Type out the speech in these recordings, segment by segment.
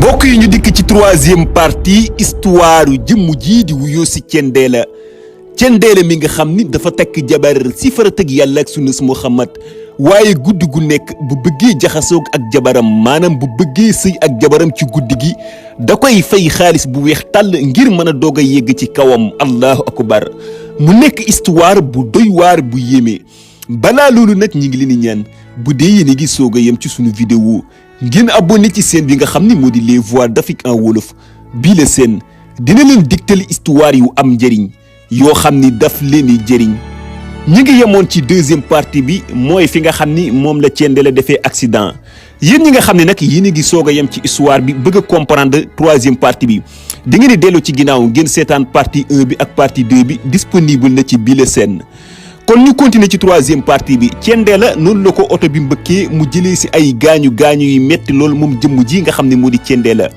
mbokk yi ñu dikk ci troisième partie histoire jëmm ji di wuyoo si Thiendella mi nga xam ni dafa takk jabar si faratag yàlla ak sunnas Muhammad waaye guddi gu nekk bu bëggee jaxasoog ak jabaram maanaam bu bëggee sëy ak jabaram ci guddi gi da koy fay xaalis bu weex tàll ngir mën a doog a yegg ci kawam allahu akbar mu nekk histoire bu doy waar bu yéeme balaa loolu nag ñi ngi leen di ñaan bu dee yéen a ngi soog a yem ci sunu vidéo ngeen abonné ci chaîne bi nga xam ni moo di les voix d'Afrique en wolof bii la seen dina leen digtal histoire yu am njëriñ yoo xam ni daf leen di jëriñ ñi ngi yemoon ci deuxième partie bi mooy fi nga xam ni moom la Thiendella defee accident yéen ñi nga xam ne nag yéen a ngi soog a yem ci histoire bi bëgg a comprendre troisième partie bi di ngeen di dellu ci ginnaaw ngeen seetaan partie 1 bi ak partie 2 bi disponible na ci bii la seen kon ñu continuer ci troisième partie bi Thiendella noonu la ko oto bi mbëkkee mu jëlee si ay gaañu yi metti loolu moom jëmm ji nga xam ne moo di Thiendella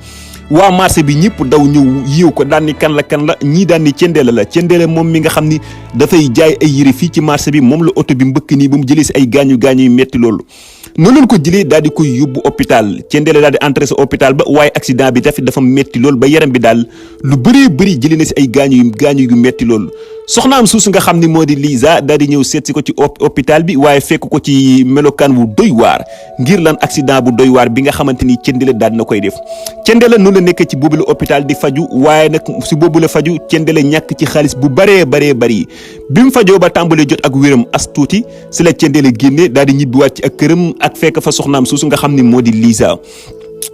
waa marché bi ñëpp daw ñëw yiw ko daan ni kan la ñii daan ni Thiendella moom mi nga xam ni dafay jaay ay yére fii ci marché bi moom la oto bi mbëkk nii ba mu jëlee si ay gaañu yu metti loolu noonu lañ ko jëlee daal di koy yóbbu hôpital Thiendella daal di entré sa hôpital ba waaye accident bi dafa metti loolu ba yaram bi daal lu bëri jëlee na si ay gaañu yu metti loolu soxnaam suus nga xam ni moo di Lisa daal di ñëw seet si ko ci hôpital bi waaye fekk ko ci melokaan bu doy waar ngir lan accident bu doy waar bi nga xamante ni Thiendella daal dina koy def Thiendella noonu la nekk ci boobu la hôpital di faju waaye nag si boobu la faju Thiendella ñàkk ci xaalis bu bëree bëri bi mu fajoo ba tàmbalee jot ak wéram as tuuti si la Thiendella génne daal di ñibbiwaat ci ak këram ak fekk fa soxnaam suus nga xam ni moo di Lisa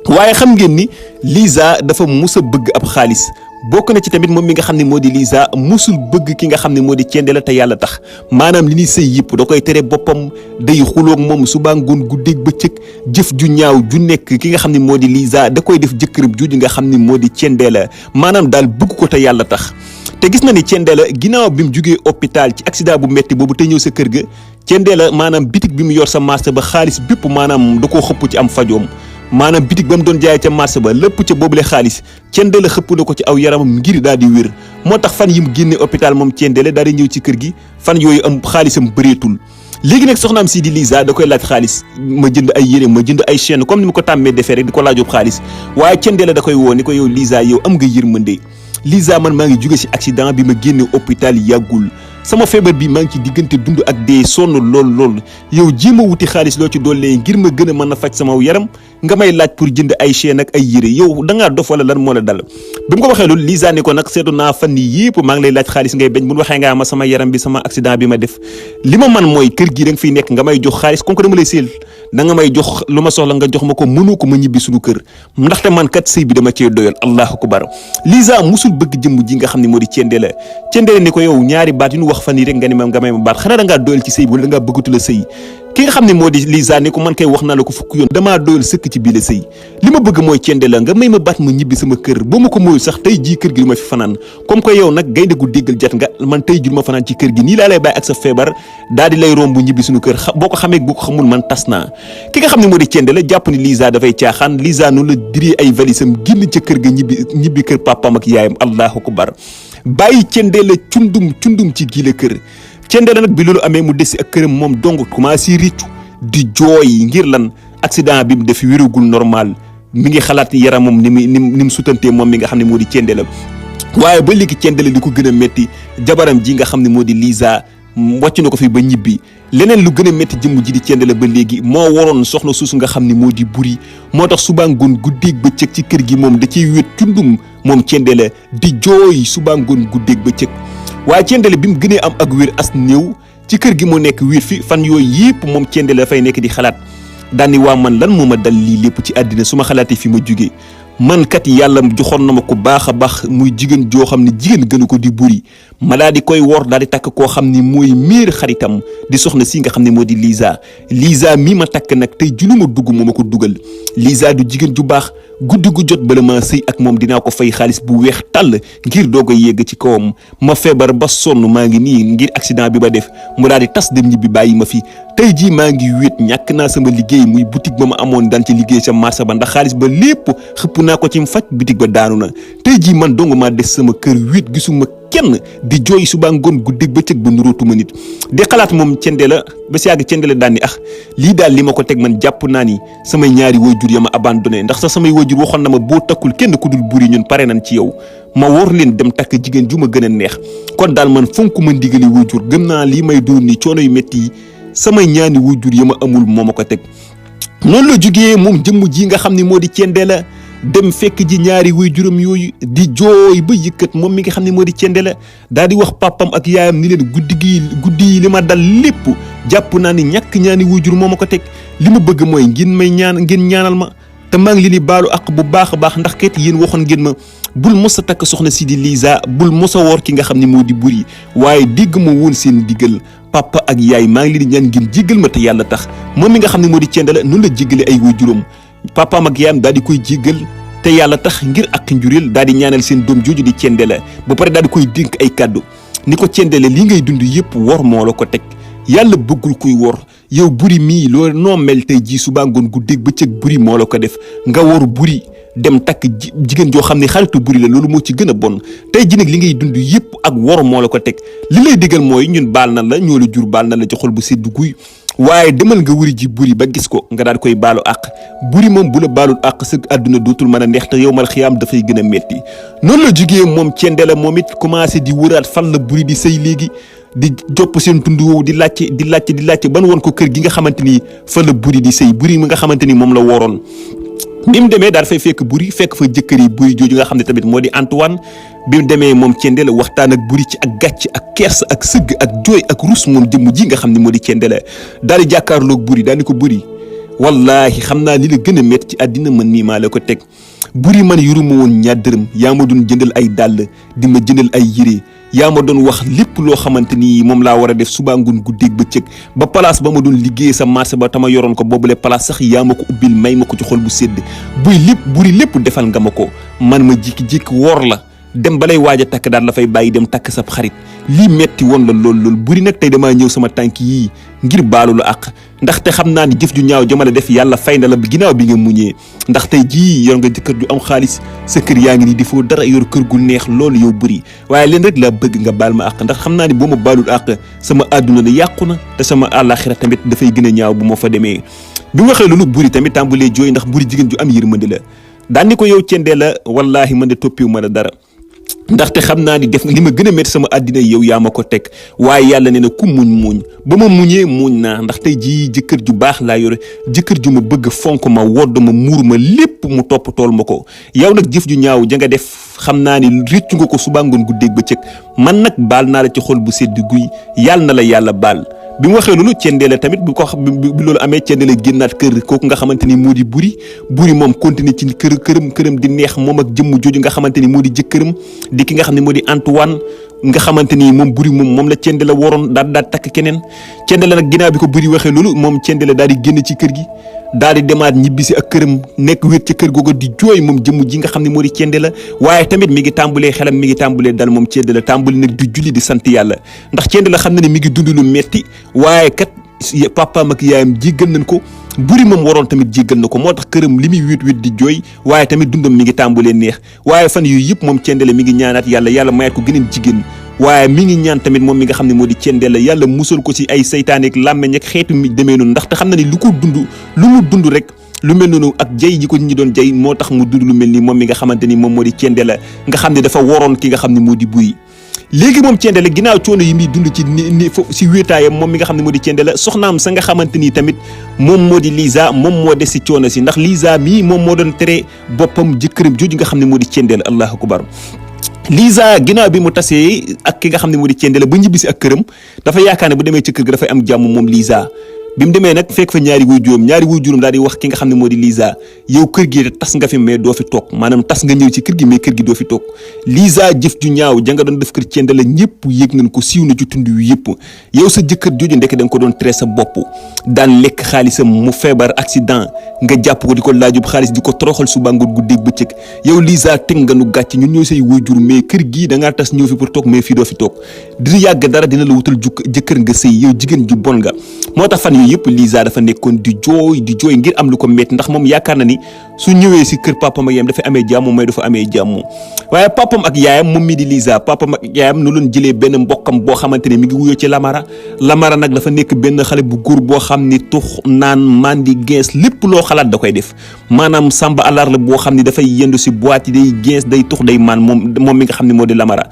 waaye xam ngeen ni Lisa dafa mus a bëgg ab xaalis bokk na ci tamit moom mi nga xam ne moo di Lisa musul bëgg ki nga xam ne moo di Thiendella te yàlla tax maanaam li ñuy sëy yëpp da koy tere boppam day xuloog moom suba ngoon guddeeg bëccëg jëf ju ñaaw ju nekk ki nga xam ne moo di Lisa da koy def jëkkërëb juuju nga xam ne moo di Thiendella maanaam daal bëgg ko te yàlla tax te gis na ni Thiendella ginnaaw bi mu jugee hôpital ci accident bu metti boobu te ñëw sa kër ga Thiendella maanaam bitig bi mu yor sa marché ba xaalis bépp maanaam da koo xëpp ci am fajoom maanaam bitig ba mu doon jaay ca marché ba lépp ca boobule xaalis Thiendella xëpp na ko ci aw yaramam ngir daal di wér moo tax fan yi mu génne hôpital moom Thiendella daal di ñëw ci kër gi fan yooyu am xaalisam bëreetul léegi nag soxnaam si di Lisa da koy laaj xaalis ma jënd ay yére ma jënd ay chaîne comme ni ma ko tàmmee defee rek di ko laajub xaalis waaye Thiendella da koy woo ni ko yow Lisa yow am nga yërmande Lisa man maa ngi jóge ci accident bi ma génne hôpital yàggul sama feebar bi maa ngi ci diggante dund ak dee sonn lool yow jéem a wuti xaalis loo ci dollee ngir ma gën a mën a faj sama yaram nga may laaj pour jënd ay chaîne ak ay yére yow da ngaa dof wala lan moo la dal bi mu ko waxee loolu Lisa ne ko nag seetu naa fan yii yëpp maa ngi lay laaj xaalis ngay bañ bu waxee nga ma sama yaram bi sama accident bi ma def li ma man mooy kër gi da nga fiy nekk nga may jox xaalis kon ko dama lay séel da nga may jox lu ma soxla nga jox ma ko mënu ko ma ñibbi suñu kër ndaxte man kat sëy bi dama cee doyal allahu akbar Lisa musul bëgg jëmm ji nga xam ne moo di Thiendella ni ko yow ñaari baat yu ñu wax fan yi rek nga ni ma nga may ma baat xanaa da ngaa doyal ci sëy bi wala da ngaa bëggatu la sëy ki nga xam ne moo di Lisa ni ko man kay wax naa la ko fukk yoon damaa doyal sëkk ci bii la sëy li ma bëgg mooy Thiendella nga may ma baat ma ñibbi sama kër boo ma ko mooyul sax tey jii kër gi du ma fi fanaan comme que yow nag gaynde gu déggal jat nga man tey jii ma fanaan ci kër gi nii laa lay bàyyi ak sa feebar daal di lay romb ñibbi suñu kër boo ko xamee boo ko xamul man tas naa ki nga xam ne moo di Thiendella jàpp ni Lisa dafay caaxaan Lisa noonu la diree ay valisam génn ca kër ga ñibbi kër papam ak yaayam allahu akbar bàyyi Thiendella cundum ci gii la kër Thiendella nag bi loolu amee mu desi ak këram moom dong commencé riccu di jooy ngir lan accident bi mu def wérugul normal mi ngi xalaat yaramam ni mu sutantee moom mi nga xam ne moo di Thiendella waaye ba léegi Thiendella di ko gën a métti jabaram ji nga xam ne moo di Lisa wàcc na ko fi ba ñibbi leneen lu gën a métti jëmm ji di Thiendella ba léegi moo waroon soxna suusu nga xam ne moo di buri moo tax suba ngoon guddeeg bëccëg ci kër gi moom da ciy wét cundum moom Thiendella di jooy suba ngoon guddeeg bëccëg waaye Thiendella bi mu gënee am ak wér as néew ci kër gi moo nekk wér fi fan yooyu yëpp moom Thiendella dafay nekk di xalaat daal ni waa man lan moo ma dal lii lépp ci àddina su ma xalaatee fi ma jugee man kat yàlla joxoon na ma ko baax a baax muy jigéen joo xam ne jigéen gënu ko di buri ma daal di koy wor daal di takk koo xam ni mooy miir xaritam di soxna si nga xam ne moo di Lisa mii ma takk nag tey ju lu ma dugg moo ma ko dugal Lisa du jigéen ju baax guddi gu jot bala ma sëy ak moom dinaa ko fay xaalis bu weex tàll ngir doog a yegg ci kawam ma feebar ba sonn maa ngi nii ngir accident bi ba def mu daal di tas dem ñibbi bàyyi ma fi tey jii maa ngi wéet ñàkk naa sama liggéey muy boutique ba ma amoon daan ci liggéey sa marché ba ndax xaalis ba lépp xëpp naa ko ci faj boutique ba daanu na tey jii man dong maa des sama kër wéet gisuma kenn di jooy suba ngoon guddeeg bëccëg ba nurootuma nit di xalaat moom Thiendella ba si yàgg Thiendella daan ni lii daal li ma ko teg man jàpp naa ni samay ñaari waajur ya ma abandonné ndax sax samay waajur waxoon na ma boo takkul kenn ku dul buri ñun pare nañ ci yow ma wóor leen dem takk jigéen ju ma gën a neex kon daal man fonk ma ndigali waajur gëm naa lii may doon ni coono yu métti yi samay ñaani waajur ya ma amul moo ma ko teg noonu la jógee moom jëmm ji nga xam ne moo di Thiendella dem fekk ji ñaari waajuram yooyu di jooy ba yëkkat moom mi nga xam ne moo di Thiendella daal di wax papam ak yaayam ni leen guddi yi li ma dal lépp jàpp naa ni ñàkk ñaani waajur moo ma ko teg li ma bëgg mooy ngeen ñaanal ma te maa ngi leen di baalu ak bu baax a baax ndax kat yéen waxoon ngeen ma bul mos a takk soxna si di Liza bul mos a woor ki nga xam ne moo di Buri waaye dégg ma woon seen diggal papa ak yaay maa ngi leen di ñaan ngeen jéggal ma te yàlla tax moom mi nga xam ne moo di Thiendella noonu la jéggale ay waajuram papaam ak yaayam daal di koy jéggal te yàlla tax ngir ak njureel daal di ñaanal seen doom jooju di Thiendella ba pare daal di koy dénk ay kàddu ni ko Thiendella li ngay dund yëpp wor moo la ko teg yàlla bëggul kuy wor yow Buri mii loolu noo mel tey jii suba ngoon guddeeg bëccëg Buri moo la ko def nga wor Buri dem takk jigéen joo xam ne xaritu Buri la loolu moo ci gën a bon tey ji nag li ngay dund yëpp ak wor moo la ko teg li lay digal mooy ñun baal na la ñoo la jur baal na la ci xol bu sedd guy waaye demal nga wuri ji Buri ba gis ko nga daal koy baalu àq Buri moom bu la baalul àq sa àdduna dootul mën a neex te yow mal xiyaam dafay gën a metti noonu la jógee moom Thiendella moom it commencé di wëraat fan la Buri di sëy léegi di jopp seen tund woowu di laajte ban woon ko kër gi nga xamante ni fa la Buri di sëy Buri mi nga xamante ni moom la woroon bi mu demee daal fay fekk Buri fekk fa jëkkër yi Buri jooju nga xam ne tamit moo di Antoine bi mu demee moom Thiendella waxtaan ak Buri ci ak gàcc ak kersa ak sëgg ak jooy ak rus moom jëmm ji nga xam ne moo di Thiendella daal di jàkkaarloog Buri daal di ko Buri wallaahi xam naa li la gën a métti ci àddina man nii maa la ko teg Buri man yoruma woon ñaar dërëm yaa ma doon jëndal ay dàll di ma jëndal ay yére yaa ma doon wax lépp loo xamante ni moom laa war a def suba ngoon guddeeg bëccëg ba place ba ma doon liggéey sa marché ba tama yoroon ko boobule place sax yaa ma ko ubbil may ma ko ci xol bu sedd Buri lépp defal nga ma ko man ma jékki-jékki wor la dem balay waaj a takk daal la fay bàyyi dem takk sab xarit lii metti woon la lool Buri nag tey damaa ñëw sama tànk yii ngir baalu la àq ndaxte xam naa ni jëf ju ñaaw jëmale def yàlla fay na la ginnaaw bi nga muñee ndax tey jii yor nga jëkkër ju am xaalis sa kër yaa ngi nii di foo dara yor kër gu neex loolu yow Buri waaye leen rek laa bëgg nga baal ma àq ndax xam naa ni boo ma baalul àq sama àdduna la yàqu na te sama àllaaxira tamit dafay gën a ñaaw bu ma fa demee bi mu waxee loolu Buri tamit tàmbalee jooy ndax Buri jigéen ju am yërmande la daan ni ko yow Thiendella wallaahi man de toppiwu ma la dara ndaxte xam naa ni def li ma gën a métti sama àddina yow yaa ma ko teg waaye yàlla nee na ku muñ ba ma muñee muñ naa ndax tey jii jëkkër ju baax laa yore jëkkër ju ma bëgg fonk ma wodd ma muur ma lépp mu topp tool ma ko yow nag jëf ju ñaaw ja nga def xam naa ni réccu nga ko suba ngoon guddeeg bëccëg man nag baal naa la ci xol bu sedd guy yàlla na la yàlla baal bi mu waxee loolu Thiendella tamit bi loolu amee Thiendella génnaat kër kooku nga xamante ni moo di Buri moom continuer ci këram di neex moom ak jëmm jooju nga xamante ni moo di jëkkëram di ki nga xam ne moo di Antoine nga xamante ni moom Buri moom la Thiendella waroon daal takk keneen Thiendella nag ginnaaw bi ko Buri waxee loolu moom Thiendella daal di génn ci kër gi daal di demaat ñibbisi ak këram nekk wéet ca kër googu di jooy moom jëmm ji nga xam ne moo di Thiendella waaye tamit mi ngi tàmbalee xelam mi ngi tàmbalee dal moom Thiendella tàmbali nag di julli di sant yàlla ndax Thiendella xam na ne mi ngi dund lu metti waaye kat papaam ak yaayam jéggal nañ ko Buri moom waroon tamit jéggal na ko moo tax këram li muy wéet di jooy waaye tamit dundam mi ngi tàmbalee neex waaye fan yooyu yëpp moom Thiendella mi ngi ñaanaat yàlla mayaat ko gëneen jigéen waaye mi ngi ñaan tamit moom mi nga xam ne moo di Thiendella yàlla musal ko ci ay saytaane ak làmmeñ ak xeetu mi demee noonu ndaxte xam na ni lu mu dund rek lu mel noonu ak jay ji ko ñi doon jay moo tax mu dund lu mel ni moom mi nga xamante ni moom moo di Thiendella nga xam ne dafa waroon ki nga xam ne moo di Buri léegi moom Thiendella ginnaaw coono yi muy dund ci si wéetaayam moom mi nga xam ne moo di Thiendella soxnaam sa nga xamante ni tamit moom moo di Liza moom moo des si coono si ndax Liza mii moom moo doon tere boppam jëkkëram jooju nga xam ne moo di Thiendella allahu akbar Liza ginnaaw bi mu tasee ak ki nga xam ne moo di Thiendella ba ñibbisi ak këram dafa yaakaar ne bu demee ci kër ga dafay am jàmm moom Liza bi mu demee nag fekk fa ñaari waajuram daal di wax ki nga xam ne moo di Liza yow kër gi tas nga fi mais doo fi toog maanaam tas nga ñëw ci kër gi mais kër gi doo fi toog Liza jëf ju ñaaw ja nga doon def kër Thiendella ñëpp yëg nañ ko siiw na ci tund wi yëpp yow sa jëkkër jooju ndekk da nga ko doon tere sa bopp daan lekk xaalisam mu feebar accident nga jàpp ko di ko laajub xaalis di ko toroxal suba ngoon guddeeg bëccëg yow Liza teg nga nu gàcc ñun ñooy say waajur mais kër gii da ngaa tas ñëw fi pour toog mais fii doo fi toog dina yàgg dara dina la wutal jëkkër nga sëy yow jigéen ju bon nga moo tax fan yooyu yëpp Lisa dafa nekkoon di jooy ngir am lu ko métti ndax moom yaakaar na ni su ñëwee si kër papam ak yaayam dafay amee jàmm may dafa amee jàmm waaye papam ak yaayam moom mi di Lisa papam ak yaayam nu leen jëlee benn mbokkam boo xamante ne mi ngi wuyoo ci Lamara nag dafa nekk benn xale bu góor boo xam ni tux naan mandi gens lépp loo xalaat da koy def maanaam samba alar la boo xam ni dafay yendu si boîte yi day gens day tux day maan moom mi nga xam ne moo di Lamara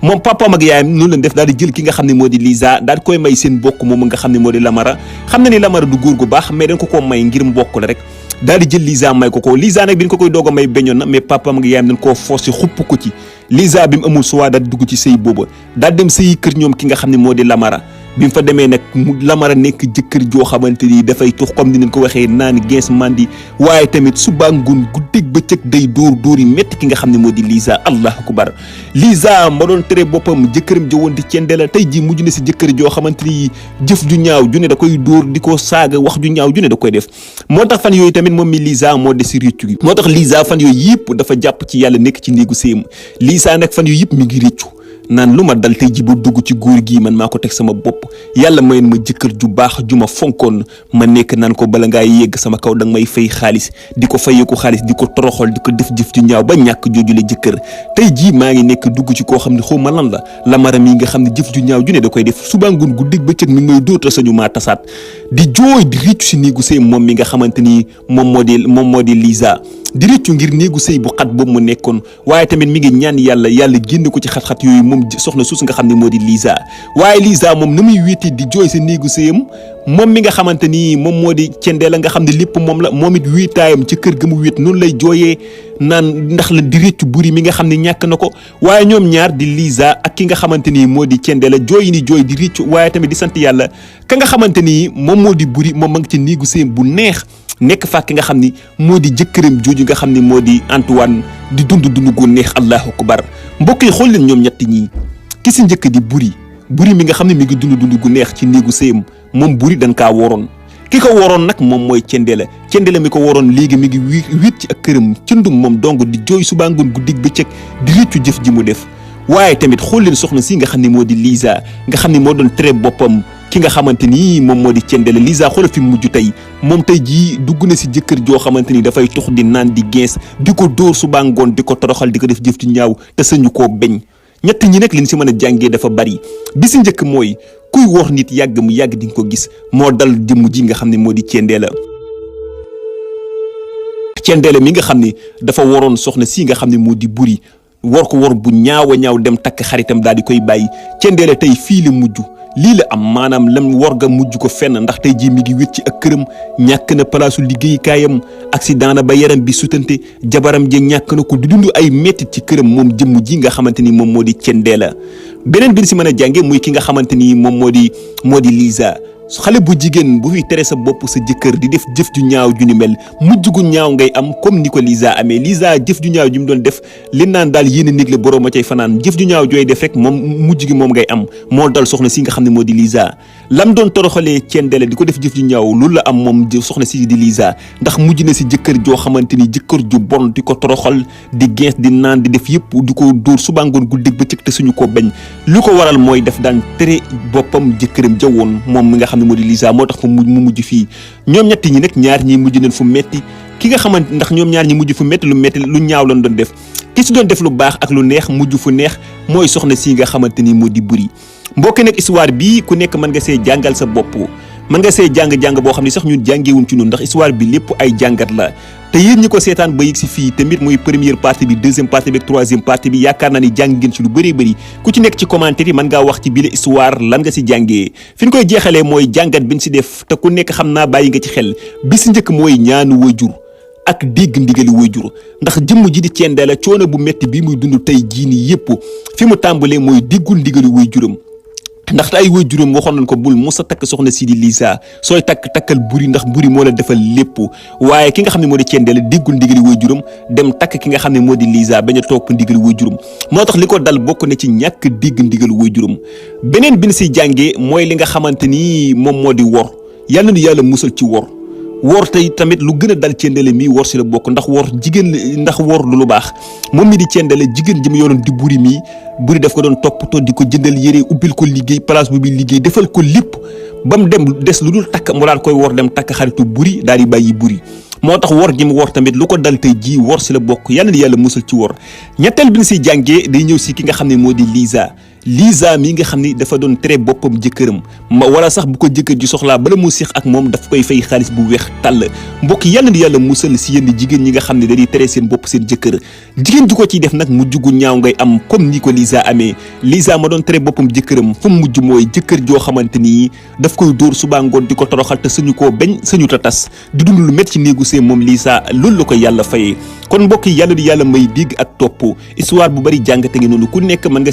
moom papam ak yaayam noonu leen def daal di jël ki nga xam ne moo di Lisa daal di koy may seen mbokk moom nga xam ne moo di Lamara xam na ni Lamara du góor gu baax mais dañ ko may ngir mbokk la rek daal di jël Lisa may ko Lisa nag bi ñu ko koy doog a may beñoon na mais papam ak yaayam dañ koo forcé xupp ko ci Lisa bi mu amul suwaa daal di dugg ci sëy booba daal dem sëyi kër ñoom ki nga xam ne moo di Lamara bi mu fa demee nag Lamara nekk jëkkër joo xamante ni dafay tux comme ni ñu ko waxee naan gens mandi waaye tamit suba ngoon guddeeg bëccëg day dóor yi métti ki nga xam ne moo di Lisa allahu akbar Lisa ma doon tere boppam jëkkëram jo woon di cendela tey jii mujj na si jëkkër joo xamante ni jëf ju ñaaw ju ne da koy dóor di ko saaga wax ju ñaaw ju ne da koy def moo tax fan yooyu tamit moom mi Lisa moo des si réccu gi moo tax Lisa fan yooyu yëpp dafa jàpp ci yàlla nekk ci néegu séem Lisa nag fan yooyu yëpp mi ngi réccu naan lu ma dal tey ji ba dugg ci góor gi man maa ko teg sama bopp yàlla mayoon ma jëkkër ju baax ju ma fonkoon ma nekk naan ko bala ngaa yegg sama kaw danga may fay xaalis di ko fayeeku xaalis di ko toroxal di ko def jëf ju ñaaw ba ñàkk jooju la jëkkër tey jii maa ngi nekk dugg ci koo xam ne xaw ma lan la Lamara mi nga xam ne jëf ju ñaaw ju ne da koy def suba ngoon guddeeg bëccëg mi ngi may dóor te sañu maa tasaat di jooy di réccu si néegu sëy moom mi nga xamante ni moom moo di Lisa di rëccu ngir néegu sëy bu xat boobu mu nekkoon waaye tamit mi ngi ñaan yàlla génn ko ci xat-xat yooyu moom soxna suus nga xam ne moo di Lisa waaye Lisa moom na muy wéeti di jooy sa néegu sëyam moom mi nga xamante ni moom moo di Thiendella nga xam ne lépp moom la moom it wéetaayam ci kër ga mu wéet noonu lay jooyee naan ndax la di rëccu buri mi nga xam ne ñàkk na ko waaye ñoom ñaar di Lisa ak ki nga xamante ni moo di Thiendella jooy ni jooy di rëccu waaye tamit di sant yàlla ka nga xamante ni moom moo di buri moom ma ngi ci néegu sëyam bu neex nekk fa ki nga xam ni moo di jëkkëram jooju nga xam ni moo di Antoine di dund gu neex allahu akbar mbokk yi xool leen ñoom ñett ñii ki si njëkk di buri mi nga xam ne mi ngi dund gu neex ci néegu sëyam moom buri dañ kaa woroon ki ko woroon nag moom mooy Thiendella mi ko woroon léegi mi ngi wiit ci ak këram cëndum moom dong di jooy suba ngoon guddig bëccëg di réccu jëf ji mu def waaye tamit xool leen soxna si nga xam ne moo di Lisa nga xam ne moo doon tere boppam ki nga xamante ni moom moo di Thiendella Lisa xoolal fi mujj tey moom tey jii dugg na si jëkkër joo xamante ni dafay tux di naan di gens di ko dóor suba ngoon di ko toroxal di ko def jëf ci ñaaw te sañu koo beñ ñett ñi nag liñ si mën a jàngee dafa bari bi si njëkk mooy kuy wor nit yàgg mu yàgg di nga ko gis moo dal jëmm ji nga xam ne moo di Thiendella mi nga xam ne dafa waroon soxna si nga xam ne moo di buri war ko wor bu ñaaw a ñaaw dem takk xaritam daal di koy bàyyi Thiendella tey fii la mujj lii la am maanaam lam war ga mujj ko fenn ndax tey jii mi ngi wét ci ak këram ñàkk na palaasu liggéeyukaayam accident na ba yaram bi sutante jabaram ji ñàkk na ko di dund ay mettit ci këram moom jëmm ji nga xamante ni moom moo di Thiendella beneen bi si mën a jànge muy ki nga xamante ni moom moo di Lisa xale bu jigéen bu fi tere sa bopp sa jëkkër di def jëf ju ñaaw ju ni mel mujj gu ñaaw ngay am comme ni ko Lisa amee Lisa jëf ju ñaaw ju mu doon def li naan daal yéen a néeg la borom a cay fanaan jëf ju ñaaw jooy def rek moom mujj gi moom ngay am moo dal soxna si nga xam ne moo di Lisa lam doon toroxalee Thiendella di ko def jëf ju ñaaw loolu la am moom soxna si di Lisa ndax mujj na si jëkkër joo xamante ni jëkkër ju bon di ko toroxal di gens di naan di def yëpp di ko dóor suba ngoon guddeeg bëccëg te suñu ko bañ lu ko waral mooy def daan tere boppam jëkkëram jawoon moom mi nga xam ne moo di Lisa moo tax mu mujj fii ñoom ñett ñi nag ñaar ñi mujj nañ fu metti ki nga xamante ndax ñoom ñaar ñi mujj fu metti lu ñaaw lañ doon def ki si doon def lu baax ak lu neex mujj fu neex mooy soxna si nga xamante ni moo di buri mbokk nag histoire bii ku nekk mën nga see jàngal sa bopp mën nga see jàng boo xam ne sax ñun jàngeewuñ ci ñun ndax histoire bi lépp ay jàngat la te yéen ñi ko seetaan ba yëg si fii tamit muy première partie bi deuxième partie bi ak troisième partie bi yaakaar naa ni jàng ngeen ci lu bëree bëri ku ci nekk ci commentaire yi mën ngaa wax ci bile histoire lan nga si jàngee fi ñu koy jeexalee mooy jàngat bi ñu si def te ku nekk xam naa bàyyi nga ci xel bi si njëkk mooy ñaanu waajur ak dégg ndigali waajur ndax jëmm ji di Thiendella coono bu metti bi muy dund tey jii nii yëpp fi mu tàmbalee mooy déggul ndigali waajuram ndaxte ay waajuram waxoon nañ ko bul musa takk soxna si di Lisa sooy takkal buri ndax buri moo la defal lépp waaye ki nga xam ne moo di Thiendella déggul ndigali waajuram dem takk ki nga xam ne moo di Lisa bañ a topp ndigali waajuram moo tax li ko dal bokk na ci ñàkk dégg ndigal waajuram beneen bi ñu si jàngee mooy li nga xamante ni moom moo di wor yàlla na yàlla musal ci wor tey tamit lu gën a dal Thiendella mi wor si la bokk ndax wor jigéen ndax wor lu baax moom mi di Thiendella jigéen ji mu yoroon di buri mi buri daf ko doon toppatoo di ko jëndal yére ubbil ko liggéey place bu bi liggéey defal ko lépp ba mu dem des lu dul takk mu daal koy wor dem takk xaritu buri daal di bàyyi buri moo tax wor gi mu wor tamit lu ko dal tey jii wor si la bokk yàlla na yàlla musal ci wor. ñetteel bi ñu siy jàngee day ñëw si ki nga xam ne moo di Lisa mi nga xam ni dafa doon tere boppam jëkkëram wala sax bu ko jëkkër ji soxlaa bala mu seex ak moom daf koy fay xaalis bu weex tàll mbokk yàlla na yàlla musal si yenn jigéen ñi nga xam ne dañuy tere seen bopp seen jëkkër jigéen ju ko ciy def nag mujj gu ñaaw ngay am comme ni ko Lisa amee. Lisa ma doon tere boppam jëkkëram fu mu mujj mooy jëkkër joo xamante ni daf koy dóor suba ngoon di ko toroxal te sañu koo bañ sañu ta tas di dund lu métti ci néegu sëy moom Lisa loolu la ko yàlla fayee. kon mbokk yi yàlla di yàlla may dégg ak topp histoire bu bari jàngate ngi noonu ku nekk mën nga